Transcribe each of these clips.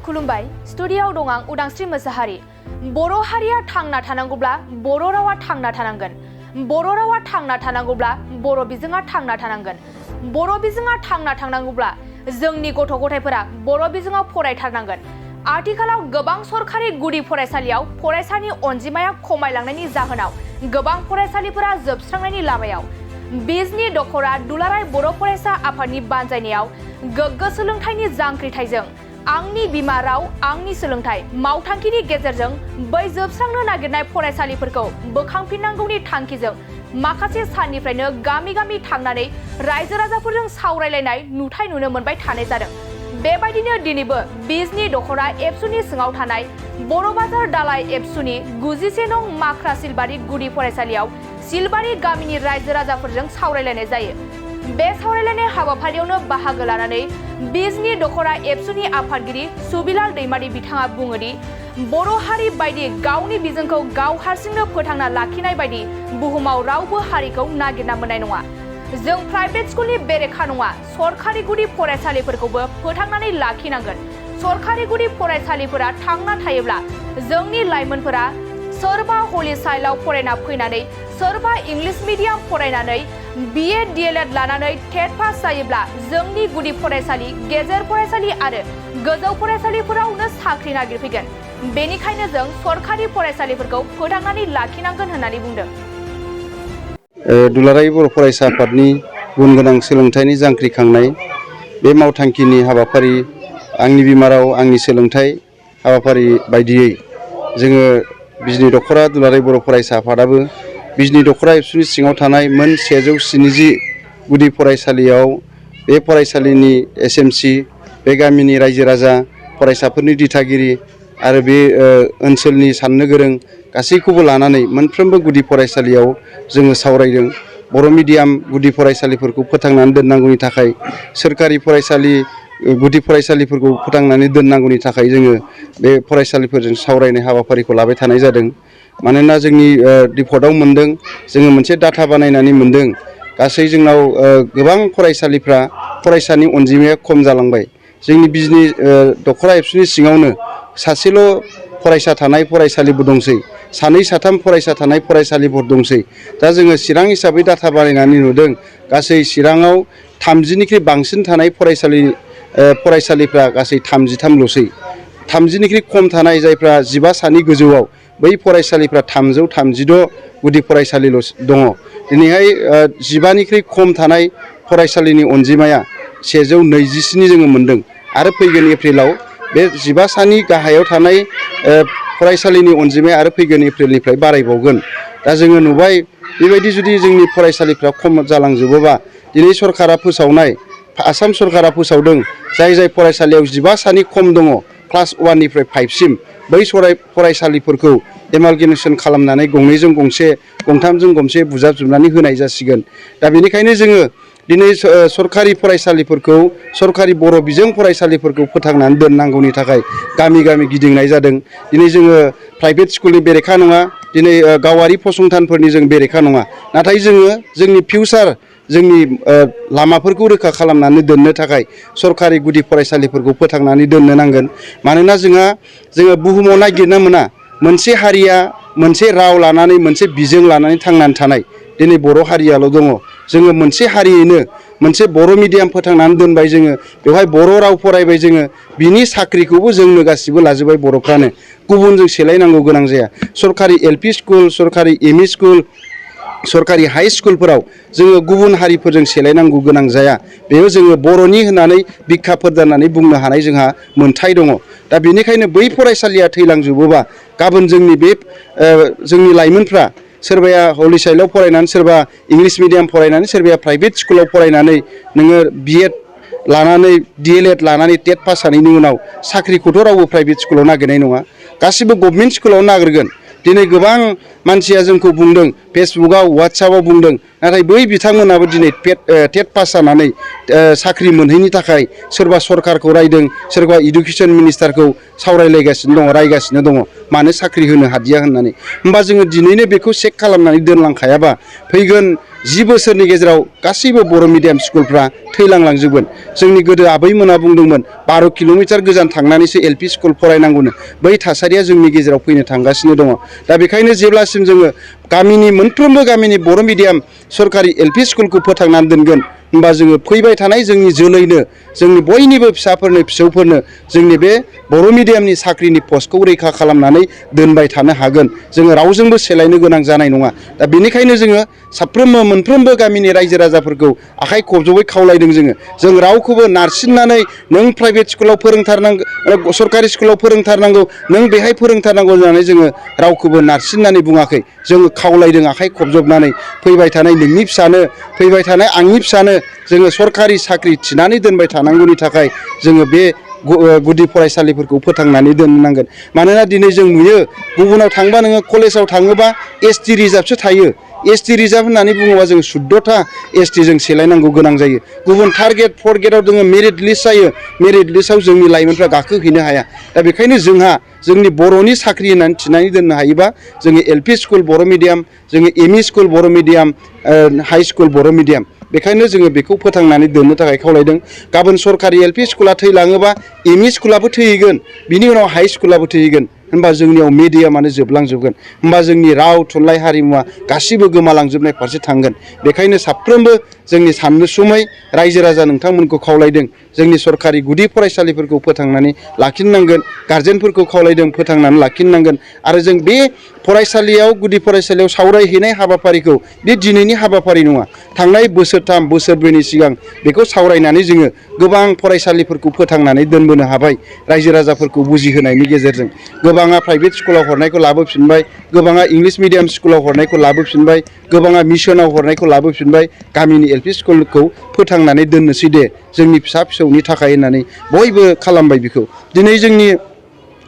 खुलुमबाय स्टुडिय'आव दं आं उदांस्रि मोसाहारि। बर' हारिया थांना थानांगौब्ला बर' रावा थांना थानांगोन। बर' रावा थांना थानांगौब्ला बर' बिजोङा थांना थानांगोन। बर' बिजोङा थांना थानांगौब्ला जोंनि गथ' गथायफोरा बर' बिजोङाव फरायथारनांगोन। आथिखालाव गोबां सरखारि गुदि फरायसालियाव फरायसानि अनजिमाया खमायलांनायनि जाहोनाव गोबां फरायसालिफोरा जोबस्रांनायनि लामायाव। बिजनि दखरा दुलाराय बर' फरायसा आफादनि बानजायनायाव गोग्गो सोलोंथाइनि जांख्रिथायजों आंनि बिमा राव आंनि सोलोंथाइ मावथांखिनि गेजेरजों बै जोबस्रांनो नागिरनाय फरायसालिफोरखौ बोखांफिननांगौनि थांखिजों माखासे साननिफ्रायनो गामि गामि थांनानै रायजो राजाफोरजों सावरायलायनाय नुथाय नुनो मोनबाय थानाय जादों। बेबायदिनो दिनैबो बिजनि दखरा एबसुनि सिङाव थानाय बर' बाजार दालाय एबसुनि 91 नं माख्रा सिलबारि गुदि फरायसालियाव सिलबारि गामिनि रायजो राजाफोरजों सावरायलायनाय जायो। बे सावरायलायनाय हाबाफारियावनो बाहागो लानानै बिजनि दखरा एबसुनि आफादगिरि सुबिलाल दैमारि बिथाङा बुङो दि बर' हारि बायदि गावनि बिजोंखौ गाव हारसिंनो फोथांना लाखिनाय बायदि बुहुमाव रावबो हारिखौ नागिरना मोननाय नङा। जों प्राइभेट स्कुलनि बेरेखा नङा, सरखारि गुदि फरायसालिफोरखौबो फोथांनानै लाखिनांगोन। सरखारि गुदि फरायसालिफोरा थांना थायोब्ला जोंनि लाइमोनफोरा सोरबा हलि चाइल्डआव फरायना फैनानै सोरबा इंलिश मिडियाम फरायनानै BA DLED लानानै टेट पास जायोब्ला जोंनि गुदि फरायसालि, गेजेर फरायसालि आरो गोजौ फरायसालिफोरावनो साख्रि नागिरफैगोन। बेनिखायनो जों सरखारि फरायसालिफोरखौ फोथांनानै लाखिनांगोन होननानै बुंदों। दुलाराय बर' फरायसा आफादनि गुन गोनां सोलोंथाइनि जांख्रिखांनाय बे मावथांखिनि हाबाफारि आंनि बिमा राव आंनि सोलोंथाइ हाबाफारि बायदियै जोङो बिजनि दखरा दुलाराय बर' फरायसा आफादाबो बिजनि दखरा एबसुनि सिङाव थानाय मोन 170 गुदि फरायसालियाव बे फरायसालिनि SMC, बे गामिनि रायजो राजा, फरायसाफोरनि दिथागिरि आरो बे ओनसोलनि साननो गोरों गासैखौबो लानानै मोनफ्रोमबो गुदि फरायसालियाव जोङो सावरायदों। बर' मिडियाम गुदि फरायसालिफोरखौ फोथांनानै दोननांगौनि थाखाय, सोरखारि फरायसालि गुदि फरायसालिफोरखौ फोथांनानै दोननांगौनि थाखाय जोङो बे फरायसालिफोरजों सावरायनाय हाबाफारिखौ लाबाय थानाय जादों। मानोना जोंनि रिपर्टआव मोनदों, जोङो मोनसे डाटा बानायनानै मोनदों, गासै जोंनाव गोबां फरायसालिफ्रा फरायसानि अनजिमाया खम जालांबाय। जोंनि बिजनि दखरा एबसुनि सिङावनो सासेल' फरायसा थानाय फरायसालिबो दंसै, सानै साथाम फरायसा थानाय फरायसालिफोर दंसै। दा जोङो चिरां हिसाबै डाटा बानायनानै नुदों, गासै चिराङाव 30निख्रुइ बांसिन थानाय फरायसालिफ्रा गासै 33ल'सै। 30निख्रुइ खम थानाय जायफ्रा 15 सानि गोजौआव बै फरायसालिफ्रा 336 गुदि फरायसालिल' दङ। दिनैहाय 15निख्रुइ खम थानाय फरायसालिनि अनजिमाया 127 जोङो मोनदों आरो फैगोन एप्रिलाव बे 15 सानि गाहायाव थानाय फरायसालिनि अनजिमाया आरो फैगोन एप्रिलनिफ्राय बारायबावगोन। दा जोङो नुबाय बेबायदि जुदि जोंनि फरायसालिफ्रा खम जालांजोबोबा दिनै सरकारा फोसावनाय, आसाम सरकारा फोसावदों जाय जाय फरायसालियाव 15 सानि खम दङ क्लास 1 निफ्राय 5 सिम बै फरायसालिफोरखौ एमालगेमेसन खालामनानै गंनैजों गंसे, गंथामजों गंसे बुजाबजोबनानै होनाय जासिगोन। दा बेनिखायनो जोङो दिनै सरकारि फरायसालिफोरखौ, सरकारि बर' बिजों फरायसालिफोरखौ फोथांनानै दोननांगौनि थाखाय गामि गामि गिदिंनाय जादों। दिनै जोङो प्राइभेट स्कुलनि बेरेखा नङा, दिनै गावारि फसंथानफोरनि जों बेरेखा नङा, नाथाय जोङो जोंनि फिउचार, जोंनि लामाफोरखौ रोखा खालामनानै दोननो थाखाय सरकारि गुदि फरायसालिफोरखौ फोथांनानै दोननो नांगोन। मानोना जोङो बुहुमाव नागिरना मोना मोनसे हारिया मोनसे राव लानानै, मोनसे बिजों लानानै थांनानै थानाय दिनै बर' हारियाल' दङ। जोङो मोनसे हारियैनो मोनसे बर' मिडियाम फोथांनानै दोनबाय, जोङो बेवहाय बर' राव फरायबाय, जोङो बिनि साख्रिखौबो जोंनो गासिबो लाजोबबाय बर'फ्रानो, गुबुनजों सेलायनांगौ गोनां जाया। सरकारि LP स्कुल, सरकारि ME स्कुल, सरकारि हाइ स्कुलफोराव जोङो गुबुन हारिफोरजों सेलायनांगौ गोनां जाया। बेयाव जोङो बर'नि होननानै बिखा फोरदाननानै बुंनो हानाय जोंहा मोन्थाय दङ। दा बेनिखायनो बै फरायसालिया थैलांजोबोबा गाबोन जोंनि बे जोंनि लाइमोनफ्रा सोरबाया हलि चाइल्डआव फरायनानै, सोरबा इंलिश मिडियाम फरायनानै, सोरबाया प्राइभेट स्कुलाव फरायनानै नोङो BEd लानानै DLED लानानै टेट पास जानायनि उनाव साख्रिखौथ' रावबो प्राइभेट स्कुलाव नागिरनाय नङा, गासिबो गभर्नमेन्ट स्कुलाव नागिरगोन। दिनै गोबां मानसिया जोंखौ बुंदों, फेसबुकआव, वाट्सएपआव बुंदों, नाथाय बै बिथांमोनाबो दिनै टेट पास जानानै साख्रि मोनहैनि थाखाय सोरबा सरकारखौ रायदों, सोरबा इडुकेसन मिनिस्टारखौ सावरायलायगासिनो दङ, रायगासिनो दङ, मानो साख्रि होनो हादिया होननानै। होमबा जोङो दिनैनो बेखौ चेक खालामनानै दोनलांखायाबा फैगोन 10 बोसोरनि गेजेराव गासैबो बर' मिडियाम स्कुलफ्रा थैलांलांजोबगोन जोंनि गोदो आबैमोना बुंदोंमोन 12 किल'मिटार गोजान थांनानैसो एलपि स्कुल फरायनांगौनो बै थासारिया जोंनि गेजेराव फैनो थांगासिनो दङ दा बेखायनो जेब्लासिम जोङो गामिनि मोनफ्रोमबो गामिनि बर' मिडियाम सरकारि एलपि स्कुलखौ फोथांनानै दोनगोन होमबा जोङो फैबाय थानाय जोंनि जोलैनो जोंनि बयनिबो फिसाफोरनो फिसौफोरनो जोंनि बे बर' मिडियामनि साख्रिनि पस्टखौ रैखा खालामनानै दोनबाय थानो हागोन जोङो रावजोंबो सोलायनो गोनां जानाय नङा दा बेनिखायनो जोङो साफ्रोमबो मोनफ्रोमबो गामिनि रायजो राजाफोरखौ आखाइ खबजबै खावलायदों जों रावखौबो नारसिननानै नों प्राइभेट स्कुलाव फोरोंथारनांगौ सरकारि स्कुलाव फोरोंथारनांगौ नों बेहाय फोरोंथारनांगौ होननानै जोङो रावखौबो नारसिननानै बुङाखै जोङो खावलायदों आखाइ खबजबनानै फैबाय थानाय नोंनि फिसानो फैबाय थानाय आंनि फिसानो जोङो सरकारि साख्रि थिनानै दोनबाय थानांगौनि थाखाय जोङो बे गुदि फरायसालिफोरखौ फोथांनानै दोननांगोन मानोना दिनै जों नुयो गुबुनाव थांबा नोङो कलेजाव थाङोबा एसटि रिजार्भसो थायो एसटि रिजार्भ होननानै बुङोबा जों 14था एसटि जों सेलायनांगौ गोनां जायो गुबुन थार्ड ग्रेड फर्थ ग्रेडआव जोङो मेरिट लिस्ट जायो मेरिट लिस्टआव जोंनि लाइमोनफ्रा गाखोहैनो हाया दा बेखायनो जोंहा जोंनि बर'नि साख्रि होननानै थिनानै दोननो हायोबा जोङो एलपि स्कुल बर' मिडियाम जोङो एमइ स्कुल बर' मिडियाम हाइ स्कुल बर' मिडियाम बेखायनो जोङो बेखौ फोथांनानै दोननो थाखाय खावलायदों गाबोन सरकारि एलपि स्कुला थैलाङोबा एमइ स्कुलाबो थैहैगोन बिनि उनाव हाइ स्कुलाबो थैहैगोन होनबा जोंनियाव मिडियामानो जोबलांजोबगोन होनबा जोंनि राव थुनलाइ हारिमुवा गासिबो गोमालांजोबनाय फारसे थांगोन बेखायनो साफ्रोमबो जोंनि सानसुमै रायजो राजा नोंथांमोनखौ खावलायदों जोंनि सरकारि गुदि फरायसालिफोरखौ फोथांनानै लाखिनांगोन गारजेनफोरखौ खावलायदों फोथांनानै लाखिनांगोन आरो जों बे फरायसालियाव गुदि फरायसालियाव सावरायहैनाय हाबाफारिखौ बे दिनैनि हाबाफारि नङा थांनाय बोसोरथाम बोसोरब्रैनि सिगां बेखौ सावरायनानै जोङो गोबां फरायसालिफोरखौ फोथांनानै दोनबोनो हाबाय रायजो राजाफोरखौ बुजिहोनायनि गेजेरजों गोबाङा प्राइभेट स्कुलाव हरनायखौ लाबोफिनबाय गोबाङा इंलिश मिडियाम स्कुलाव हरनायखौ लाबोफिनबाय गोबाङा मिसनाव हरनायखौ लाबोफिनबाय गामिनि एलपि स्कुलखौ फोथांनानै दोननोसै दे जोंनि फिसा फिसौनि थाखाय होननानै बयबो खालामबाय बेखौ दिनै जोंनि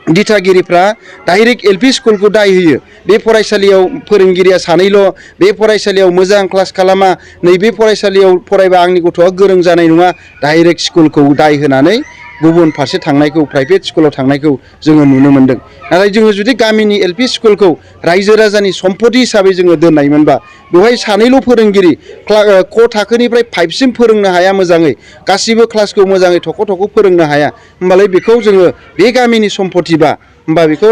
दिथागिरिफ्रा डाइरेक्ट एलपि स्कुलखौ दाय होयो बे फरायसालियाव फोरोंगिरिया सानैल' बे फरायसालियाव मोजां क्लास खालामा नैबे फरायसालियाव फरायबा आंनि गथ'आ गोरों जानाय नङा डाइरेक्ट स्कुलखौ दाय होनानै गुबुन फारसे थांनायखौ प्राइभेट स्कुलाव थांनायखौ जोङो नुनो मोन्दों नाथाय जोङो जुदि गामिनि एलपि स्कुलखौ रायजो राजानि सम्पति हिसाबै जोङो दोननायमोनबा बेवहाय सानैल' फोरोंगिरि क थाखोनिफ्राय 5सिम फोरोंनो हाया मोजाङै गासिबो क्लासखौ मोजाङै थख' फोरोंनो हाया होमबालाय बेखौ जोङो बे गामिनि सम्पतिबा होमबा बेखौ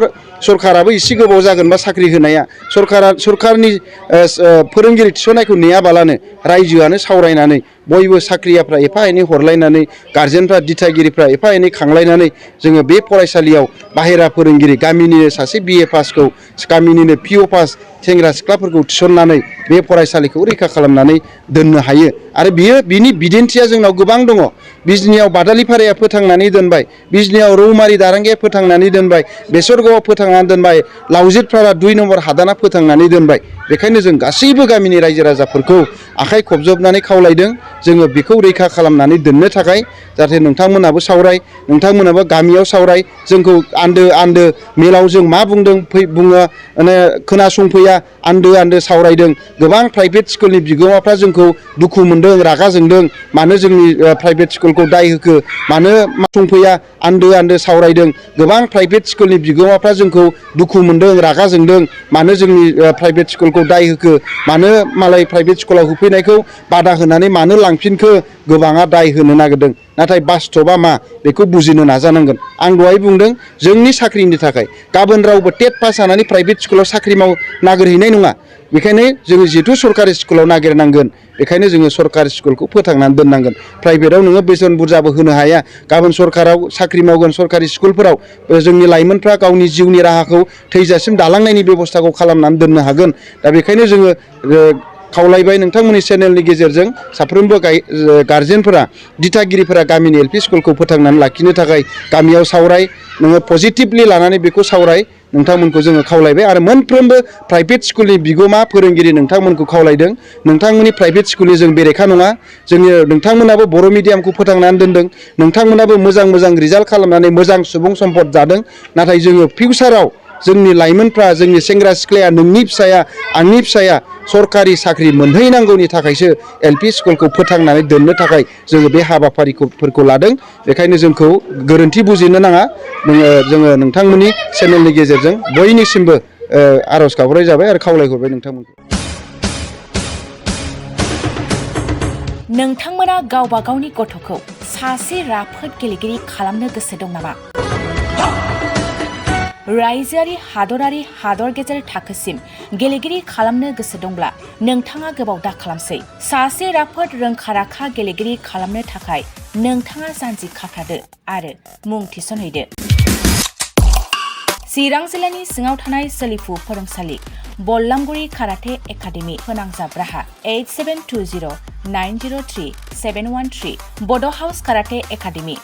सरकाराबो एसे गोबाव जागोनबा साख्रि होनाया सरकारनि फोरोंगिरि थिसननायखौ नेयाबालानो रायजोआनो सावरायनानै बयबो साख्रियाफ्रा एफा एनै हरलायनानै गारजेनफ्रा दिथागिरिफ्रा एफा एनै खांलायनानै जोङो बे फरायसालियाव बाहेरा फोरोंगिरि गामिनिनो सासे बिए पासखौ गामिनिनो पिअ पास सेंग्रा सिख्लाफोरखौ थिसननानै बे फरायसालिखौ रैखा खालामनानै दोननो हायो आरो बिनि बिदिन्थिया जोंनाव गोबां दङ बिजनियाव बादालिपाराया फोथांनानै दोनबाय बिजनियाव रौमारि दारांगिया फोथांनानै दोनबाय बेसरगावआव फोथांनानै दोनबाय लावजितपारा 2 नम्बर हादाना फोथांनानै दोनबाय बेखायनो जों गासैबो गामिनि रायजो राजाफोरखौ आखाइ खबजबनानै खावलायदों जोङो बेखौ रैखा खालामनानै दोननो थाखाय जाहाथे नोंथांमोनाबो सावराय नोंथांमोनाबो गामियाव सावराय जोंखौ आन्दो मेलाव जों मा बुंदों बुङो माने खोनासंफैया आन्दो सावरायदों गोबां प्राइभेट स्कुलनि बिगोमाफ्रा जोंखौ दुखु मोनदों रागा जोंदों मानो जोंनि प्राइभेट स्कुलखौ दाय होखो मानो संफैया आन्दो सावरायदों गोबां प्राइभेट स्कुलनि बिगोमाफ्रा जोंखौ दुखु मोनदों रागा जोंदों मानो जोंनि प्राइभेट स्कुलखौ दाय होखो मानो मालाय प्राइभेट स्कुलाव होफैनायखौ बादा होनानै मानो लांफिनखो गोबाङा दाय होनो नागिरदों नाथाय बास्तबा मा बेखौ बुजिनो नाजानांगोन आं दहाय बुंदों जोंनि साख्रिनि थाखाय गाबोन रावबो टेट पास जानानै प्राइभेट स्कुलाव साख्रि नागिरहैनाय नङा बेखायनो जोङो जिहेथु सरकारि स्कुलाव नागिरनांगोन बेखायनो जोङो सरकारि स्कुलखौ फोथांनानै दोननांगोन प्राइभेटाव नोङो बेसेन बुरजाबो होनो हाया गाबोन सरकाराव साख्रि मावगोन सरकारि स्कुलफोराव जोंनि लाइमोनफ्रा गावनि जिउनि राहाखौ थैजासिम दालांनायनि बेबस्थाखौ खालामनानै दोननो हागोन दा बेखायनो जोङो खावलायबाय नोंथांमोननि चेनेलनि गेजेरजों साफ्रोमबो गारजेनफोरा दिथागिरिफोरा गामिनि एलपि स्कुलखौ फोथांनानै लाखिनो थाखाय गामियाव सावराय नोङो पजिटिभलि लानानै बेखौ सावराय नोंथांमोनखौ जोङो खावलायबाय आरो मोनफ्रोमबो प्राइभेट स्कुलनि बिगोमा फोरोंगिरि नोंथांमोनखौ खावलायदों नोंथांमोननि प्राइभेट स्कुलनि जों बेरेखा नङा जोङो नोंथांमोनाबो बर' मिडियामखौ फोथांनानै दोनदों नोंथांमोनाबो मोजां रिजाल्ट खालामनानै मोजां सुबुं सम्पद जादों नाथाय जोङो फिउचाराव जोंनि लाइमोनफ्रा जोंनि सेंग्रा सिख्लाया नोंनि फिसाया आंनि फिसाया सरकारि साख्रि मोनहैनांगौनि थाखायसो एलपि स्कुलखौ फोथांनानै दोननो थाखाय जोङो बे हाबाफारिफोरखौ लादों बेखायनो जोंखौ गोरोन्थि बुजिनो नाङा जोङो नोंथांमोननि चेनेलनि गेजेरजों बयनिसिमबो आर'ज गाबनाय जाबाय आरो खावलायहरबाय नोंथांमोनखौ नोंथांमोना गावबा गावनि गथ'खौ सासे राफोद गेलेगिरि खालामनो गोसो दं नामा? रायजोआरि हादरारि हादर गेजेर थाखोसिम गेलेगिरि खालामनो गोसो दंब्ला नोंथाङा गोबाव दा खालामसै। सासे राफोद रोंखा-राखा गेलेगिरि खालामनो थाखाय नोंथाङा जानजि खाफ्रादो आरो मुं थिसनहैदो। चिरां जिल्लानि सिङाव थानाय सोलिफु फोरोंसालि बल्लामगुरि काराटे एकाडेमि फोनांजाब राहा 8720903713 बड' हाउस काराटे एकाडेमि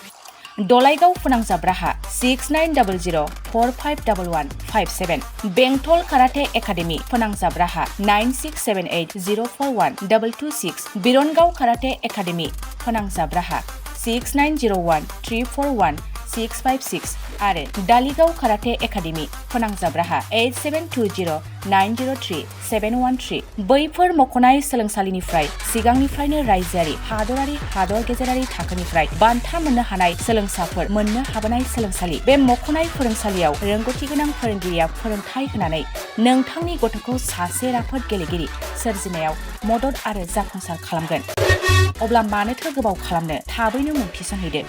दलाइगाव फोनांजाब राहा 6900451157 बेंटल काराटे एकाडेमि फोनांजाब राहा 9678041226 बिरनगाव काराटे एकाडेमि फोनांजाब राहा 6901341656 आरो दालिगाव काराटे एकाडेमि फोनांजाब राहा 8720903713 बैफोर मख'नाय सोलोंसालिनिफ्राय सिगांनिफ्रायनो रायजोआरि हादरारि हादर गेजेरारि थाखोनिफ्राय बान्था मोननो हानाय सोलोंसाफोर मोननो हाबोनाय सोलोंसालि। बे मख'नाय फोरोंसालियाव रोंगौथि गोनां फोरोंगिरिया फोरोंथाय होनानै नोंथांनि गथ'खौ सासे राफोद गेलेगिरि सोरजिनायाव मदद आरो जाफुंसार खालामगोन। अब्ला मानोथो गोबाव खालामनो, थाबैनो मुं थिसनहैदो।